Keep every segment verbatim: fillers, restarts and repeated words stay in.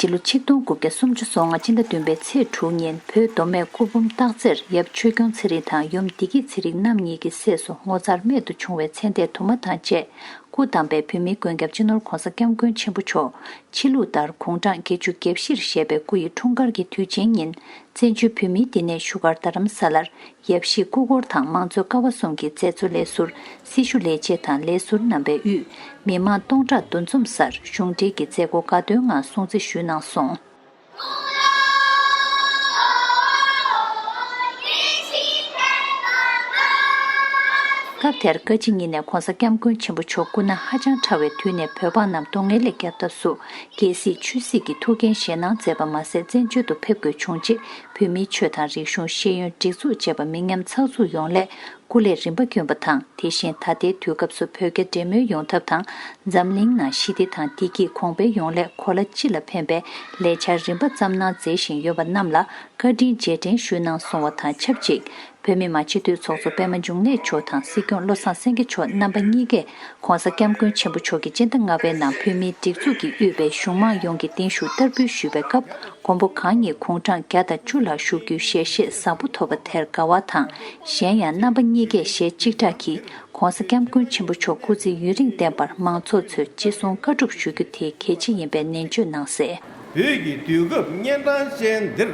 ཕྱི་ལོ་ཆིག་སྟོང་དགུ་བརྒྱ་སུམ་ཅུ་སོ་ལྔ་སྤྱི་ཟླ་བདུན་པའི་ཚེས་དྲུག་ཉིན་བོད་མདོ་སྨད་སྐུ་འབུམ་སྟག་རྩེར་ཡབ་ཆོས་སྐྱོང་ཚེ་རིང་དང་ཡུམ་བདེ་སྐྱིད་ཚེ་རིང་རྣམ་གཉིས་ཀྱི་སྲས་སུ་ངོ་མཚར་རྨད་དུ་བྱུང་བའི་ཚེ་འདས་དུ་མ་དང་བཅས་སྐུ་བལྟམས་པའི་བོད་མིའི་མགོན་སྐྱབས་སྤྱི་ནོར་༧གོང་ས་༧སྐྱབས་མགོན་ཆེན་པོ་མཆོག་ཕྱི་ལུགས་ལྟར་དགུང་གྲངས་བརྒྱད་ཅུ་གྱ་བཞིར་བཞེས་པའི་སྐུ་ཡི་འཁྲུངས་སྐར་གྱི་དུས་ཆེན་ཉིན། བཙན་བྱོལ་བོད་མིའི་བསྟི་གནས་བཞུགས་སྒར་རྡ་རམ་ས་ལར་ཡབ་གཞིས་སྐུ་འཁོར་དང་དམངས་གཙོའི་ཀ་བ་གསུམ་གྱི་མཛད་གཙོ་ལས་ཟུར། སྲི་ཞུ་ལས་བྱེད་དང་ལས་ཟུར་རྣམ་པས་དབུས་མི་མང་སྟོང་ཕྲག་འདུ་འཛོམས་སར་གཞུང་འབྲེལ་གྱི་མཛད་སྒོ་དགའ་སྟོན་ངང་སྲུང་བརྩི་ཞུས་གནང་སོང་། སྐབས་དེར་བཀའ་སྤྱི་གཉིས་ནས་༧གོང་ས་༧སྐྱབས་མགོན་ཆེན་པོ་མཆོག་སྐུ་ན་ཧ་ཅང་ཕྲ་བའི་དུས་ནས་བོད་འབངས་རྣམས་སྡུག་བསྔལ་ལས་བསྐྱབ་ཐབས་སུ་རྒྱལ་སྲིད་ཆོས་སྲིད་ཀྱི་ཐུགས་འགན་བཞེས་གནང་མཛད་པ་མ་ཟད་བཙན་བྱོལ་དུ་ཕེབས་དགོས་བྱུང་རྗེས་བོད་མིའི་ཆོས་དང་རིག་གཞུང་ཤེས་ཡོན་སྒྲིག་འཛུགས་བཅས་པ་མི་ཉམས་ཚགས་ཚུད་ཡོང་སླད་སྐུ་ལས་རིམ་པ་བསྐྱོན་པ་དང་། དེ་བཞིན་ད་ལྟའི་དུས་སྐབས་སུ་བོད་རྒྱ་འབྲེལ་མོལ་ཡོང་ཐབས་དང་། འཛམ་གླིང་ནང་ཞི་བདེ་དང་བདེ་སྐྱིད་གོང་འཕེལ་ཡོང་སླད་གོ་ལ་སྤྱི་ལ་ཕན་པའི་ལས་འཆར་རིམ་པ་བརྩམས་གནང་མཛད་བཞིན་ཡོད་པ་རྣམས་ལ་བཀའ་དྲིན་རྗེས་དྲན་ཞུས་གནང་སོང་བ་དང་ཆབས་ཅིག་བོད་མི་མང་སྤྱི་འཐུས་ཚོགས་གཙོ་པད་མ་འབྱུང་གནས་མཆོག་དང་སྲིད་སྐྱོང་བློ་བཟང་སེང་གེ་མཆོག་རྣམ་པ་གཉིས་ཀས་༧གོང་ས་༧སྐྱབས་མགོན་ཆེན་པོ་མཆོག་གི་སྤྱི་ཟླ་ལྔ་པའི་ནང་བོད་མིའི་སྒྲིག་འཛུགས་ཀྱིས་དབུས་པའི་གཞུང་མང་ཡོངས་ཀྱི་བརྟན་བཞུགས་བསྟར་འབུལ་ཞུས་པའི་སྐབས། མགོན་པོ་གང་ཉིད་དགུང་གྲངས་བརྒྱ་དང་བཅུ་ལྷག་བཞུགས་རྒྱུའི་ཞལ་བཞེས་བཟང་པོ་ཐོབ་པ་དེར་དགའ་བ་དང་། གཞན་ཡང་རྣམ་པ་གཉིས་ཀས་ཞལ་གཅིག་གྲགས་ཀྱིས་༧གོང་ས་༧སྐྱབས་མགོན་ཆེན་པོ་མཆོག་སྐུ་ཚེ་ཡུན་རིང་བརྟན་པར་མང་ཚོགས་ཚོས་ཅི་གསུང་བཀའ་སྒྲུབ་ཞུ་རྒྱུ་དེ་གལ་ཆེ་ཡིན་པའི་ནན་བརྗོད་གནང་གསལ། བོད་ཀྱི་དུས་སྐབས་གཉན་འཕྲང་ཅན་འདིར་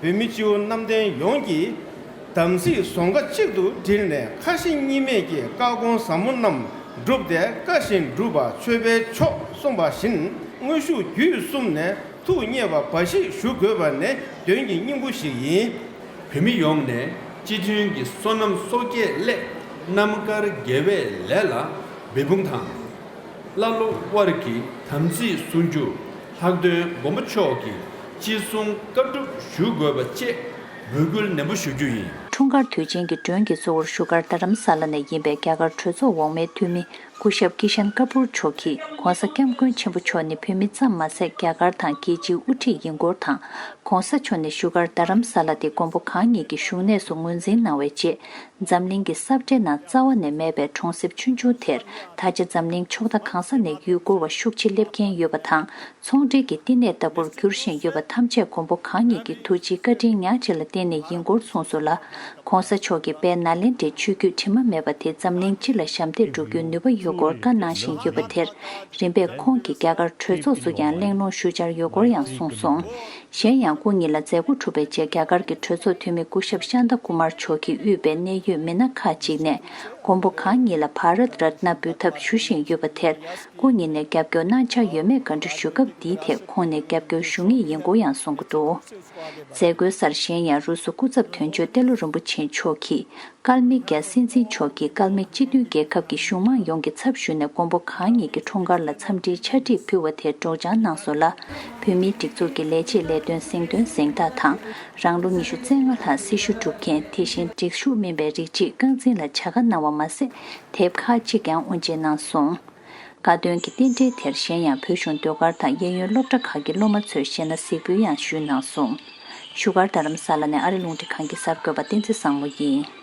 བོད་མི་སྤྱི་བོ་གནམ་བསྟན་ཡོངས་ཀྱིས་དམ་ཚིག་ཟོང་ཁ་གཅིག་ཏུ་དྲིལ་ནས་ཁ་ཞེ་གཉིས་མེད་ཀྱི་བཀའ་དགོངས་ཟབ་མོ་རྣམས་བསྒྲུབས་ཏེ་བཀའ་བཞིན་སྒྲུབ་པ་ཆོས་འཕེལ་མཆོག་གསུངས་པ་བཞིན་དངོས་ཤུགས་བརྒྱུད་གསུམ་ནས། ཐུགས་མཉེས་པ་འབའ་ཞིག་ཞུ་དགོས་པ་ནི་དོན་གྱི་སྙིང་པོ་ཞིག་ཡིན། བོད་མི་ཡོངས་ནས་སྤྱི་མཐུན་གྱི་བསོད་ནམས་གསོག་བསྐྱེད་སླད་རྣམ་དཀར་དགེ་བའི་ལས་ལ་འབད་འབུངས་དང་། ཀླ་ཀློ་དབར་གྱི་དམ་ཚིག་སྲུང་རྒྱུ། ལྷག་དོན་མགོན་པོ་མཆོག་གི་ཅི་གསུང་བཀའ་སྒྲུབ་ཞུ་དགོས་པ་བཅས་འབོད་སྐུལ་ནན་པོ་ཞུ་རྒྱུ་ཡིན། འཁྲུངས་སྐར་དུས་ཆེན་གྱི་མགྲོན་གྱི་གཙོ་བོར་བཞུགས་སྒར་རྡ་རམ་ས་ལ་ནས་ཡིན་པའི་རྒྱ་གར་གྲོས་ཚོགས་འོག་མའི་འཐུས་མི། སྐུ་ཞབས་ཀི་ཤན་ཀ་པུར་མཆོག་གིས་༧གོང་ས་༧སྐྱབས་མགོན་ཆེན་པོ་མཆོག་ནི་བོད་མི་ཙམ་མ་ཟད་རྒྱ་གར་དང་རྒྱལ་སྤྱིའི་དབུ་ཁྲིད་ཡིན་སྐོར་དང་། ༧གོང་ས་མཆོག་ནི་བཞུགས་སྒར་རྡ་རམ་ས་ལ་དེ་མགོན་པོ་གང་ཉིད་ཀྱི་བཞུགས་གནས་སུ་ངོས་འཛིན་གནང་བའི་རྗེས། འཛམ་གླིང་གི་ས་བཀྲའི་ནང་རྩ་བ་ནས་མེད་པའི་གྲོང་གསེབ་ཆུང་ཆུང་དེར་ད་ཆ་འཛམ་གླིང་ཕྱོགས་མཐའ་གང་ས་ནས་ཡུལ་སྐོར་བ་ཤུགས་ཆེ་སླེབས་མཁན་ཡོད་པ་དང་། ཚོང་འབྲེལ་གྱི་བསྟི་གནས་ལྟ་བུར་འགྱུར་བཞིན་ཡོད་པ་ཐམས་ཅད་མགོན་པོ་གང་ཉིད་ཀྱི་ཐུགས་རྗེའི་བཀའ་དྲིན་ཉག་གཅིག་ལ་བརྟེན་ནས་ཡིན་སྐོར་གསུངས་སོང་ལ། ༧གོང་ས་མཆོག་གིས་དཔལ་ནཱ་ལེནྡྲའི་ཆོས་བརྒྱུད་དྲི་མ་མེད་པ་དེ་འཛམ་གླིང་སྤྱི་ལ་ཞབས་འདེགས་སྒྲུབ་རྒྱུའི་ནུས་པ་ཡོད་སྐོར་བཀའ་གནང་བཞིན་ཡོད་པ་དེར། རིམ་པས་ཁོང་གིས་རྒྱ་གར་གྲོས་ཚོགས་སུ་ཀྱང་གླེང་སློང་ཞུ་འཆར་ཡོད་སྐོར་ཡང་གསུངས་སོང་། གཞན་ཡང་སྐུ་ཉིད་ལ་མཛད་སྒོ་གྲུབ་པའི་རྗེས་རྒྱ་གར་གྱི་གྲོས་ཚོགས་འཐུས་མི་སྐུ་ཞབས་ཤཱནྟ་ཀུ་མར་མཆོག་གིས་དབུས་པའི་གནད་ཡོད་མི་སྣ་ཁག་ཅིག་ནས་མགོན་པོ་གང་ཉིད་ལ་བྷ་རད་རཏ་ན་འབུལ་ཐབས་ཞུ་བཞིན་ཡོད་པ་དེར། སྐུ་ཉིད་ནས་རྒྱབ་སྐྱོར་གནང་འཆར་ཡོད་མེད་བཀའ་འདྲི་ཞུ་སྐབས། འདིའི་ཐད་ཁོང་ནས་རྒྱབ་སྐྱོར་ཞུ་ངེས་ཡིན་སྐོར་ཡང་གསུང་གི་འདུག་མཛད་སྒོའི་སར་གཞན་ཡང་རུ་སུ་སྐུ་ཚབ་དོན་གཅོད་ཏེ་ལོ་རིན་པོ་ཆེ་མཆོག་གིས། ཀལ་མི་རྒྱལ་སྲིད་འཛིན་མཆོག་གིས་ཀལ་མི་སྤྱི་མཐུན་རྒྱལ་ཁབ་ཀྱི་གཞུང་མང་ཡོངས་ཀྱི་ཚབ་ཞུས་ནས་མགོན་པོ་གང་ཉིད་ཀྱི་འཁྲུངས་སྐར་ལ་འཚམས་འདྲིའི་ཕྱག་བྲིས་ཕུལ་བ་དེར་སྒྲོག་སྦྱང་གནང་སོང་ལ། བོད་མིའི་སྒྲིག་འཛུགས་ཀྱི་ལས་བྱེད་ལས་དོན་གཟེངས་ཐོན་གཟེངས་རྟགས་དང་། རང་ལོ་ཉི་ཤུ་རྩ་ལྔ་ལྷག་སྲི་ཞུ་སྒྲུབ་མཁན། དེ་བཞིན་སྒྲིག་ཞུགས་སྨིན་པའི་རིགས་གཅིག་རྐང་འཛིན་ལ་བྱ་དགའ་གནང་བ་མ་ཟད། དེབ་ཁག་ཅིག་ཀྱང་དབུ་འབྱེད་གནང་སོང་། དགའ་སྟོན་གྱི་རྟེན་འབྲེལ་དེར་གཞན་ཡང་བོད་གཞུང་ཟློས་གར་དང་གཡས་གཡོན་སློབ་གྲྭ་ཁག་གི་སློབ་མ་ཚོས་གཞས་སྣ་གཟིགས་འབུལ་ཡང་ཞུས་གནང་སོང་། བཞུགས་སྒར་རྡ་རམ་ས་ལ་ནས་ཨ་རི་རླུང་འཕྲིན་ཁང་གི་གསར་འགོད་པ་བསྟན་འཛིན་བཟང་མོ་ཡིན།